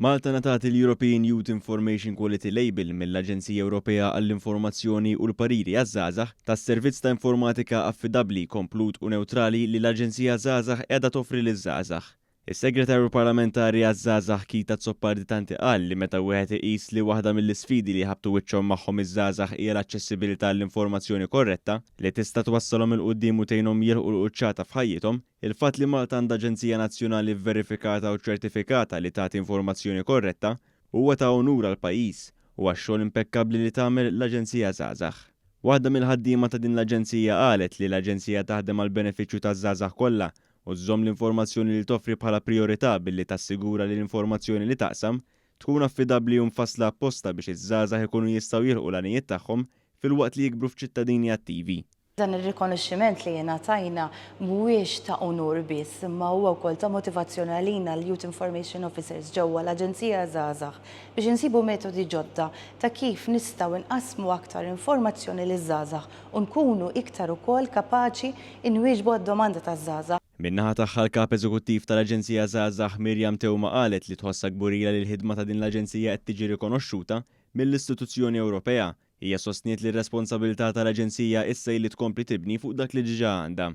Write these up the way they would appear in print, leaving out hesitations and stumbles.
Malta ngħatat il-European Youth Information Quality Label mill-Aġenzija Ewropea għall-Informazzjoni u l-Pariri għaż-Żgħażagħ tas-servizz ta' informatika affidabbli, komplut u newtrali li l-Aġenzija Żgħażagħ qiegħda toffri liż-żgħażagħ. Is-Segretarju Parlamentari għaż-Żgħażagħ Keith Azzopardi Tanti qal li meta wieħed iqis li waħda mill-isfidi li jħabbtu wiċċhom magħhom iż-żgħażagħ hija l-aċċessibilità għall-informazzjoni korretta li tista' twassalhom 'il quddiem u tgħinhom jilħqu l-quċċata f'ħajjithom, Il-fatt li Malta għandha aġenzija nazzjonali vverifikata u ċertifikata li tagħti informazzjoni korretta huwa ta' unur għall-pajjiż u għax-xogħol impekkabbli li tagħmel l-Aġenzija Żgħażagħ. Waħda mill-ħaddiema ta' din l-aġenzija qalet li l-aġenzija taħdem għall-benefiċċju taż-żgħażagħ kollha u żżomm l-informazzjoni li toffri bħala prijorità billi tassigura li l-informazzjoni li taqsam tkun affidabbli u mfassla apposta biex iż-żgħażagħ ikunu jistgħu jilħqu l-għanijiet tagħhom filwaqt li jikbru f'ċittadini attivi. Dan ir-rikonoxximent li ingħatajna mhuwiex ta' unur biss imma huwa wkoll ta' motivazzjoni għalina l-Youth Information Officers ġewwa l-Aġenzija Żgħażagħ biex insibu metodi ġodda ta' kif nistgħu nqassmu aktar informazzjoni liż-żgħażagħ u nkunu iktar ukoll kapaċi nwieġbu għad-domanda taż-żgħażagħ. Min-naħa tagħha l-Kap Eżekuttiv tal-Aġenzija Żgħażagħ Miriam Theuma qalet li tħossha kburija li l-ħidma ta' din l-aġenzija qed tiġi rikonoxxuta mill-istituzzjoni Ewropea Hija sostniet li r-responsabilità tal-Aġenzija issa hi li tkompli tibni fuq dak li diġà għandha.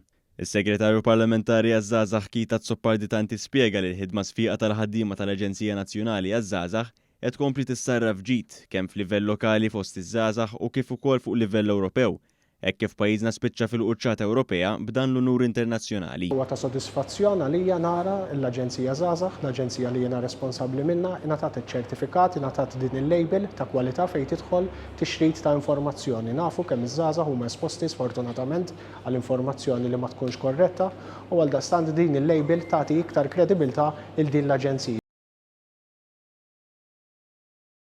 Is-Segretarju Parlamentari għaż-Żgħażagħ Keith Azzopardi Tanti spjega li l-ħidma sfiqa tal-ħaddiema tal-Aġenzija Nazzjonali għaż-Żgħażagħ qed tkompli tissarraf f'ġid kemm f'livell lokali fost iż-żgħażagħ u kif ukoll fuq livell Ewropew hekk kif pajjiżna spiċċa fil-quċċata Ewropea b'dan l-unur internazzjonali. Huwa ta' sodisfazzjon għalija nara l-Aġenzija Żgħażagħ, l-aġenzija li jiena responsabbli minnha, ingħatat iċ-ċertifikat, ingħatat din il-label ta' kwalità fejn tidħol tixrid ta' informazzjoni. Nafu kemm iż-żgħażagħ huma esposti sfortunatament għal informazzjoni li ma tkunx korretta u għaldaqstant din il-label tagħti iktar kredibilità lil din l-aġenzija.